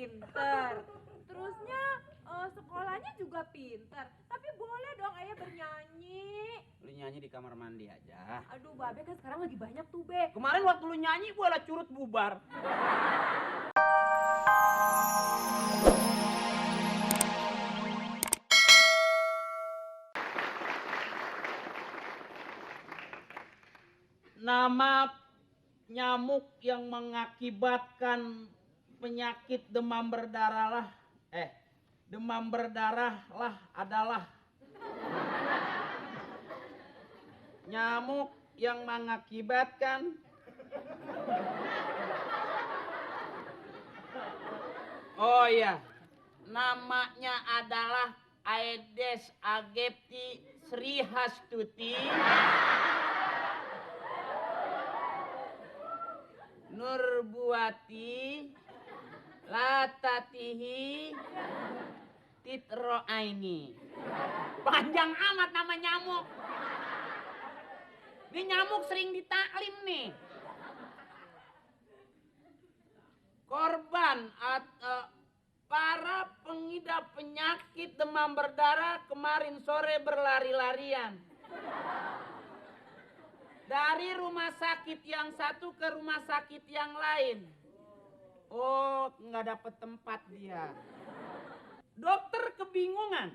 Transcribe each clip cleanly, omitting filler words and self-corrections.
pinter. Terusnya sekolahnya juga pinter. Tapi boleh dong ayah bernyanyi. Lu nyanyi di kamar mandi aja. Aduh babe kan sekarang lagi banyak tuh be. Kemarin waktu lu nyanyi gua lah curut bubar. Nama nyamuk yang mengakibatkan penyakit demam berdarah adalah nyamuk yang mengakibatkan oh iya, namanya adalah Aedes aegypti srihastuti Nurbuati Latatihi Titroaini. Panjang amat nama nyamuk. Ini nyamuk sering ditaklim nih. Korban atau para pengidap penyakit demam berdarah kemarin sore berlari-larian dari rumah sakit yang satu ke rumah sakit yang lain. Oh, nggak dapet tempat dia. Dokter kebingungan.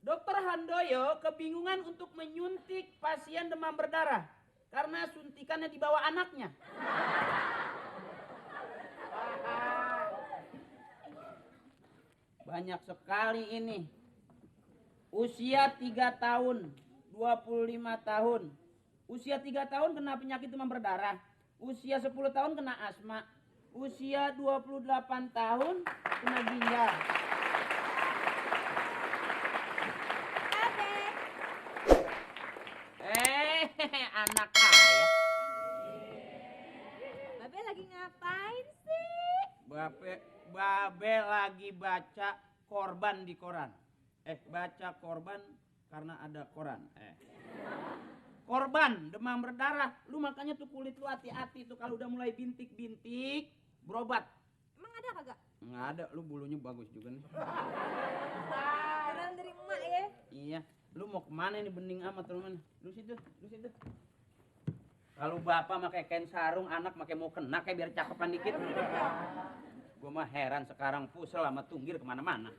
Dokter Handoyo kebingungan untuk menyuntik pasien demam berdarah karena suntikannya dibawa anaknya. Banyak sekali ini. Usia 3 tahun, 25 tahun. Usia 3 tahun kena penyakit demam berdarah. Usia 10 tahun kena asma. Usia 28 tahun kena ginjal. Anak ayah. Babe lagi ngapain sih? Babe lagi baca korban di koran. Baca korban karena ada koran. Korban demam berdarah, lu makanya tuh kulit lu hati-hati tuh kalau udah mulai bintik-bintik, berobat. Emang ada kagak? Nggak ada, lu bulunya bagus juga nih. Saran dari emak ya. Iya, lu mau kemana nih bening amat teman? Lu situ. Kalau bapak pakai kain sarung, anak pakai mau kena kayak biar cakepan dikit. Gua mah heran sekarang pusel sama tunggir kemana-mana.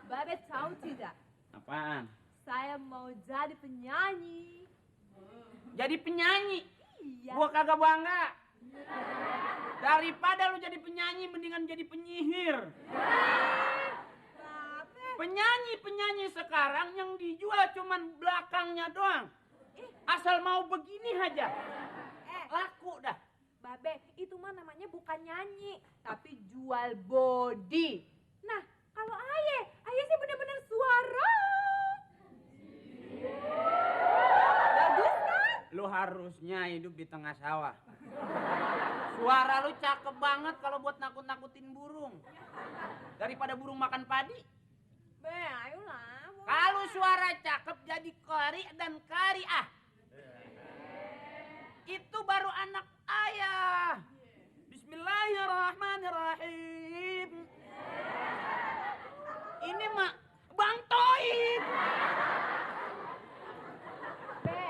Babe tahu tidak? Apaan? Saya mau jadi penyanyi. Jadi penyanyi? Iya. Gua kagak bangga. Daripada lu jadi penyanyi, mendingan jadi penyihir. Penyanyi sekarang yang dijual cuman belakangnya doang. Asal mau begini aja. Laku dah. Babe, itu mah namanya bukan nyanyi, tapi jual body. Nah, kalau ayah sih bener-bener suara. Bagus kan? Lu harusnya hidup di tengah sawah. Suara lu cakep banget kalau buat nakut-nakutin burung. Daripada burung makan padi. Be, ayolah. Kalau suara cakep jadi kari dan kariah. Itu baru anak ayah. Bismillahirrahmanirrahim. Ini mah Bang Toib. Be,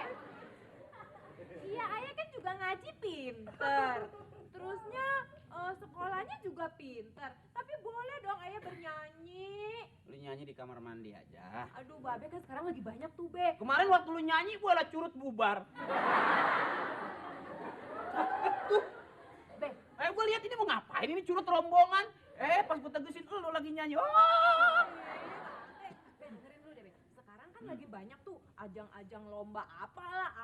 iya ayah kan juga ngaji pinter. Terusnya sekolahnya juga pinter. Tapi boleh dong ayah bernyanyi. Lu nyanyi di kamar mandi aja. Aduh babe kan sekarang lagi banyak tuh be. Kemarin waktu lu nyanyi gua lah curut bubar. Tuh. Be, Gua lihat ini mau ngapain ini curut rombongan. Pas gua tegesin lu lagi nyanyi. Oh. Be, dengerin dulu deh be. Sekarang kan lagi banyak tuh ajang-ajang lomba apalah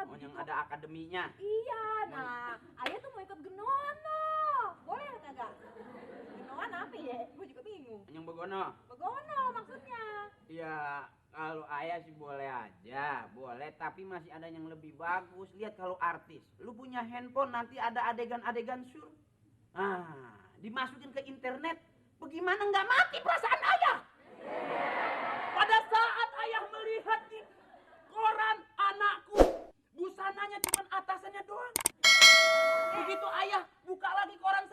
Oh, begitu. yang ada akademinya. Iya, nah ayah tuh mau ikut Genono. Boleh kagak? Genoan apa ya? Gue juga bingung. Yang begono. Begono maksudnya. Ya, kalau ayah sih boleh aja, boleh. Tapi masih ada yang lebih bagus. Lihat kalau artis, lu punya handphone nanti ada adegan-adegan sur. Dimasukin ke internet, bagaimana nggak mati perasaan ayah? Pada saat ayah melihat di koran anakku, busananya cuma atasannya doang. Begitu ayah buka lagi koran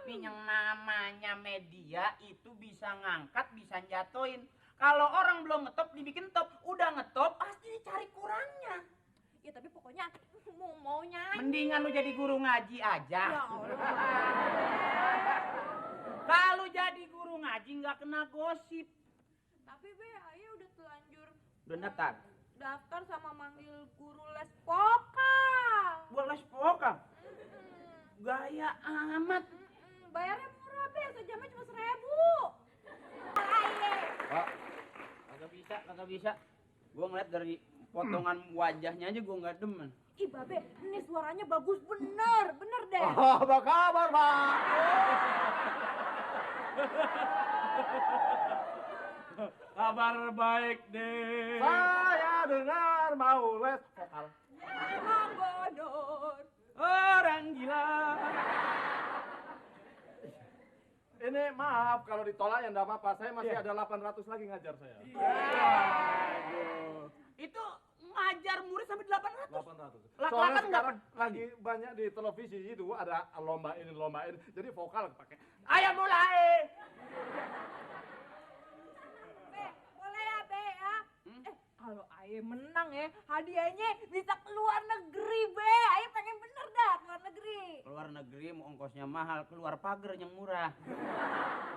Tapi yang namanya media itu bisa ngangkat, bisa jatoin. Kalau orang belum ngetop dibikin top, udah ngetop pasti dicari kurangnya. Ya tapi pokoknya mau nyanyi. Mendingan lu jadi guru ngaji aja. Ya Allah. Kalau jadi guru ngaji nggak kena gosip. Tapi Be, Ayah udah telanjur Udah daftar. daftar sama manggil guru les vokal. Buat les vokal. Gaya amat. Bayarnya murah Be, sejamnya cuma 1.000. Ayah. Pak, kagak bisa. Gua ngeliat dari potongan wajahnya aja gua nggak demen. Ih Babe, ini suaranya bagus bener deh. Oh, apa kabar, Pak? Kabar baik deh. Saya dengar mau les vokal. Emang bodor. Orang gila. Ini maaf kalau ditolak ya enggak apa-apa. Saya masih ada 800 lagi ngajar saya. Itu ngajar murid sampai 800. 800. Lak-lakan Soalnya nggak sekarang lagi banyak di televisi itu ada lomba ini. Jadi vokal pakai. Ayo mulai. Be, boleh ya Be ya? Kalau Ayah menang ya, hadiahnya bisa ke luar negeri Be. Ayah pengen bener dah ke luar negeri. Keluar negeri mau ongkosnya mahal, keluar pagar yang murah.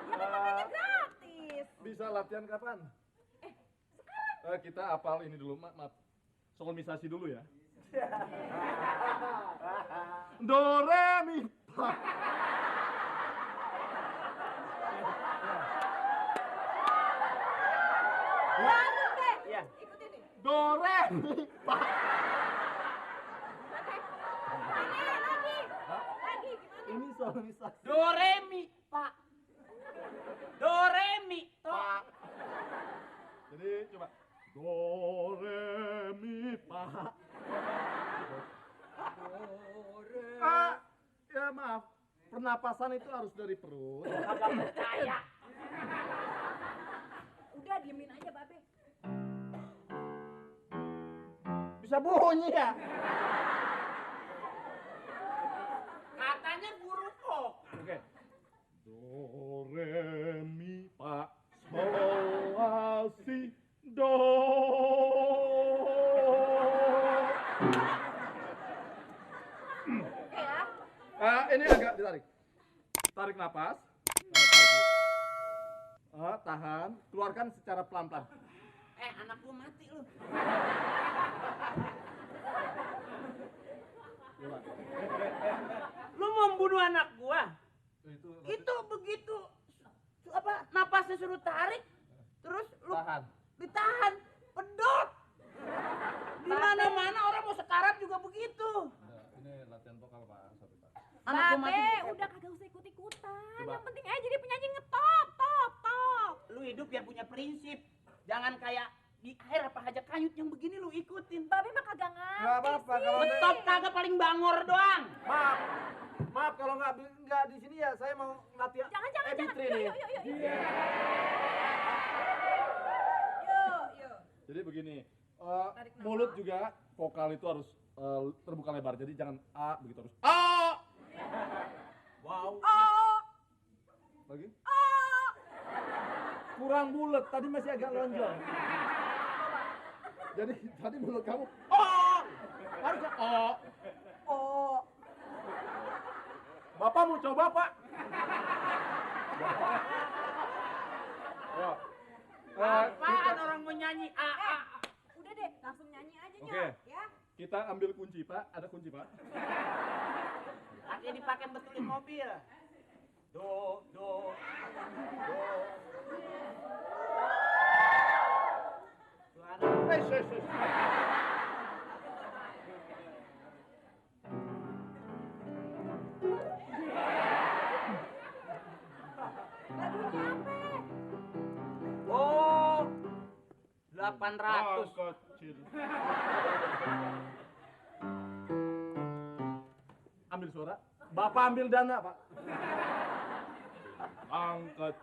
Ya kan makanya gratis. Bisa latihan kapan? Sekarang. Kita apal ini dulu, maaf. Solmisasi dulu ya. Do re mi fa. Bagus Be. Iya. Ikutin nih. Do re mi fa. Lagi gimana? Ini solmisasi. Do re mi pak. Do re mi to. Pak. Jadi coba do re mi fa. Ya maaf, pernapasan itu harus dari perut. Kagak percaya. Udah diemin aja Babe. Bisa bunyi ya? Katanya guru kok. Oke. Do re mi fa sol la si do. Oke ya. Ini agak ditarik. Tarik napas. Tahan. Keluarkan secara pelan-pelan. Anak gua mati lu. Coba. Lu mau membunuh anak gua? Itu Itu begitu apa napasnya suruh tarik terus lu tahan. ditahan pedot. Di mana-mana orang mau sekarat juga begitu. Ini latihan vokal Pak. Anak gua mati. Babe, udah kagak usah ikut-ikutan. Coba. Yang penting aja jadi penyanyi ngetop, top. Lu hidup biar punya prinsip. Jangan kayak di air apa aja kayut yang begini lu ikutin. Babe mah kagak ngerti Nggak apa-apa, sih. kalau ada- Betop kagak paling bangor doang. Maaf kalau nggak di sini ya saya mau latihan. Jangan. Ebitri Yuk, nih. yuk. Yuk. Jadi begini, Tarik nafas. mulut juga vokal itu harus terbuka lebar. Jadi jangan A begitu harus A. Wow. Oh. Lagi. Kurang bulat, tadi masih agak lonjong. Jadi tadi mulut kamu harusnya Oh. Bapak mau coba Pak? Ya. Apaan orang mau nyanyi A. Udah deh, langsung nyanyi aja Oke. Nyok, ya. Kita ambil kunci Pak, ada kunci Pak. Artinya dipakai betulin mobil. Do. Suara. Shh. Lagunya apa? Oh. 800. Kecil. Ambil suara. Bapak ambil dana, Pak. Angkat.